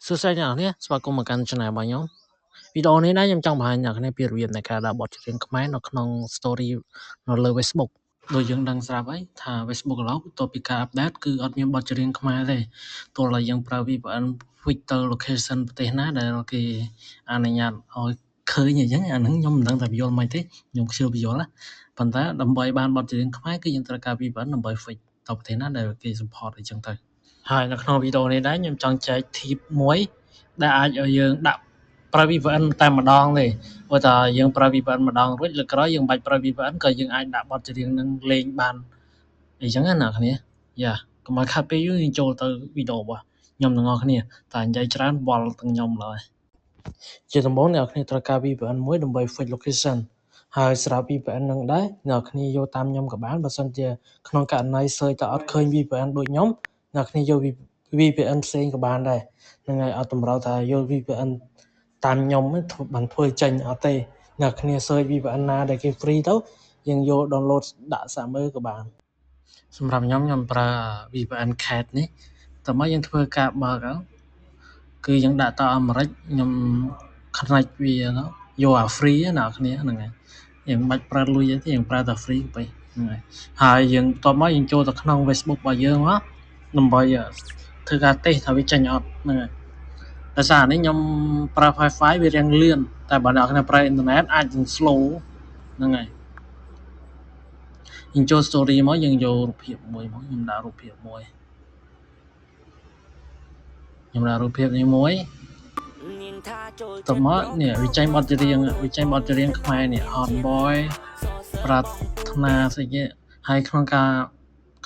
សួស្តីអ្នកនរគ្នាស្វាគមន៍មកកាន់ Channel របស់ខ្ញុំវីដេអូនេះដែរខ្ញុំចង់បង្ហាញអ្នកនរគ្នាពីរបៀបនៃការដាក់បទចម្រៀងខ្មែរនៅក្នុង Story នៅលើ Facebook ដូចយើងដឹងស្រាប់ហើយថា Facebook ឥឡូវបន្ទាប់ពីការ update គឺអត់មានបទចម្រៀងខ្មែរទេទោះតែយើងប្រើ VPN fix ទៅ location ប្រទេសណាដែលគេអនុញ្ញាតឲ្យឃើញអញ្ចឹងអាហ្នឹងខ្ញុំមិនដឹងថាយល់មិនទេខ្ញុំខ្ជិលពន្យល់ណាប៉ុន្តែដើម្បីបានបទចម្រៀងខ្មែរគឺយើងត្រូវការ VPN ដើម្បី fix ទៅប្រទេសណាដែលគេ support អញ្ចឹងទៅហើយនៅក្នុងវីដេអូនេះដែរខ្ញុំចង់ចែក tip មួយដែលអាចឲ្យយើងដាក់ប្រើ VPN តែម្ដងទេព្រោះតែយើងប្រើ VPN ម្ដងរួចលើក្រោយយើងមិនបាច់ប្រើ VPN ក៏យើងអាចដាក់បទចម្រៀងនឹងលេងបានអញ្ចឹងណាអ្នកគ្នាយ៉ាកុំឲ្យខាត់ពេលយូរយើងចូលទៅវីដេអូរបស់ខ្ញុំទាំងអស់គ្នាតែនិយាយច្រើនវល់ទាំងខ្ញុំឡើយជាដំបូងអ្នកគ្នាត្រូវការ VPN មួយដើម្បី fix location ហើយសម្រាប់ VPN នឹងដែរអ្នកគ្នាយកតាមខ្ញុំក៏បានបើសិនជាក្នុងករណី search តែអត់ឃើញ VPN ដូចខ្ញុំអ្នកគ្នាយក VPN ផ្សេងក៏បានដែរហ្នឹងហើយអត់តម្រូវថាយក VPN តាមខ្ញុំបានធ្វើចេញអត់ទេអ្នកគ្នា search VPN ណាដែលគេ free ទៅយើងយក download ដាក់សាកមើលក៏បានសម្រាប់ខ្ញុំខ្ញុំប្រើ VPN Cat នេះតើមកយើងធ្វើការបើកទៅគឺយើងដាក់ទៅអាមេរិកខ្ញុំ connect វាទៅយកអា free ណាអ្នកគ្នាហ្នឹងហើយយើងមិនបាច់ប្រើលុយទេយើងប្រើតែ free ទៅហ្នឹងហើយហើយយើងបន្ទាប់មកយើងចូលទៅក្នុង Facebook របស់យើងមកដើម្បីធ្វើការតេស្តថាវាចេញអត់ហ្នឹងហើយដោយសារនេះខ្ញុំប្រើ Wi-Fi វារាងលឿនតែបើអ្នកគ្នាប្រើអ៊ីនធឺណិតអាចនឹង slow ហ្នឹងហើយយើងចូល story មកយើងយករូបភាពមួយមកខ្ញុំដាក់រូបភាពមួយខ្ញុំដាក់រូបភាពនេះមួយតមកនេះវាចេញបទចម្រៀងវាចេញបទចម្រៀងខ្មែរនេះ Hot Boy ប្រាថ្នាស្អីគេហើយក្នុងការ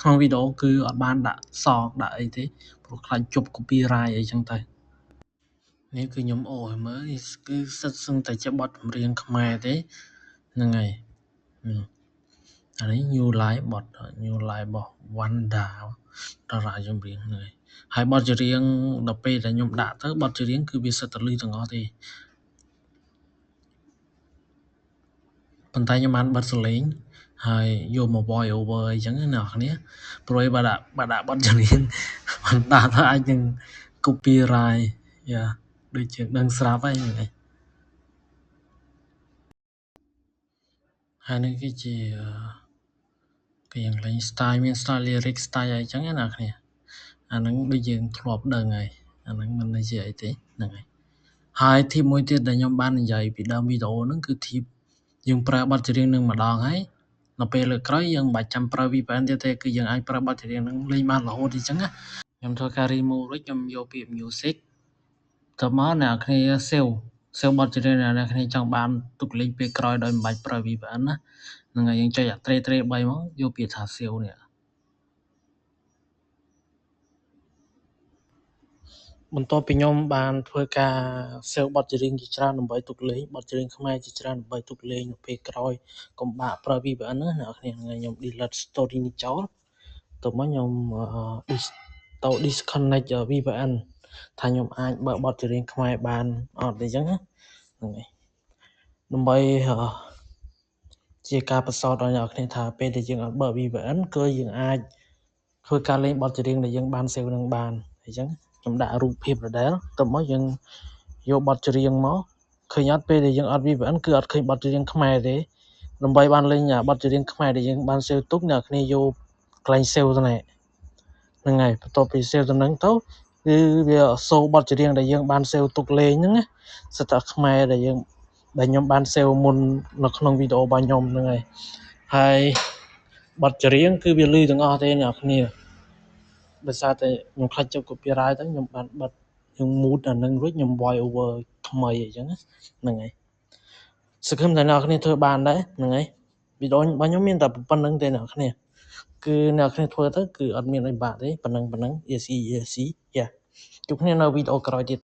ក្នុងវីដេអូគឺអត់បានដាក់សងដាក់អីទេព្រោះខ្លាចជប់ copyright អីចឹងទៅនេះគឺខ្ញុំអូឲ្យមើលនេះគឺសិតសឹងតែជាបទចម្រៀងខ្មែរទេហ្នឹងហើយអានេះ New Life បទ New Life របស់ Wanda តារាចម្រៀងហ្នឹងហើយហើយបទចម្រៀងដល់ពេលដែលខ្ញុំដាក់ទៅបទចម្រៀងគឺវាសិតតែលឺទាំងអស់ទេប៉ុន្តែខ្ញុំបានបិទសំឡេងហើយយកមក voice over អីចឹងណាអ្នកគ្នាព្រោះបើដាក់បទចម្រៀងបានដាក់ទៅអាចនឹង copyright យ៉ាដូចជាដឹងស្រាប់ហើយហ្នឹងហើយនេះគឺជាគេយ៉ាងលេង style មាន style lyric style អីចឹងណាអ្នកគ្នាអាហ្នឹងដូចយើងធ្លាប់ដឹងហើយអាហ្នឹងមិនជាអីទេហ្នឹងហើយហើយ tip មួយទៀតដែលខ្ញុំបាននិយាយពីដើមវីដេអូហ្នឹងគឺ tip យើងប្រើបទចម្រៀងនឹងម្ដងហើយដល់ពេលលើកក្រោយយើងមិនបាច់ចាំប្រើ VPN ទៀតទេគឺយើងអាចប្រើបទចម្រៀងនឹងលេងបានរហូតអញ្ចឹងណាខ្ញុំធ្វើការ remove រួចខ្ញុំយកពាក្យ music ទៅមកអ្នកគ្នា save បទចម្រៀងអ្នកគ្នាចង់បានទុកលេងពេលក្រោយដោយមិនបាច់ប្រើ VPN ណាហ្នឹងហើយយើងចុចអាត្រេ3មកយកពាក្យថា save នេះបន្ទាប់ពីខ្ញុំបានធ្វើការ save បទចម្រៀងជាច្រើនដើម្បីទុកលេងបទចម្រៀងខ្មែរជាច្រើនដើម្បីទុកលេងនៅពេលក្រោយកុំបាក់ប្រើ VPN ណាអ្នកគ្នាខ្ញុំ delete story នេះចោលទៅមកខ្ញុំទៅ disconnect VPN ថាខ្ញុំអាចបើកបទចម្រៀងខ្មែរបានអត់អញ្ចឹងណាហ្នឹងហើយដើម្បីជាការប្រសើរដល់អ្នកគ្នាថាពេលដែលយើងអត់បើក VPN គឺយើងអាចធ្វើការលេងបទចម្រៀងដែលយើងបាន save នឹងបានអញ្ចឹងខ្ញុំដាក់រូបភាពដដែលទៅមកយើងយកបទចម្រៀងមកឃើញអត់ពេលដែលយើងអត់ VPN គឺអត់ឃើញបទចម្រៀងខ្មែរទេដើម្បីបានលេងបទចម្រៀងខ្មែរដែលយើងបាន save ទុកអ្នកគ្នាយកកន្លែង save ទៅនេះហ្នឹងហើយបន្ទាប់ពី save ទៅហ្នឹងទៅគឺវាសូបទចម្រៀងដែលយើងបាន save ទុកលេងហ្នឹងណាសិតតែខ្មែរដែលយើងដែលខ្ញុំបាន save មុននៅក្នុងវីដេអូរបស់ខ្ញុំហ្នឹងហើយហើយបទចម្រៀងគឺវាលឺទាំងអស់ទេអ្នកគ្នាដោយសារតែខ្ញុំខ្លាចជាប់ copyright ទៅខ្ញុំបានបិទខ្ញុំ mute អានឹងរួចខ្ញុំ voice over ថ្មីអញ្ចឹងហ្នឹងហើយសង្ឃឹមថាអ្នកគ្នាធ្វើបានដែរហ្នឹងហើយវីដេអូរបស់ខ្ញុំមានតែប៉ុណ្្នឹងទេអ្នកគ្នាគឺអ្នកគ្នាធ្វើទៅគឺអត់មានអីបាក់ទេប៉ុណ្្នឹង easy easy យ៉ាជួបគ្នានៅវីដេអូក្រោយទៀត។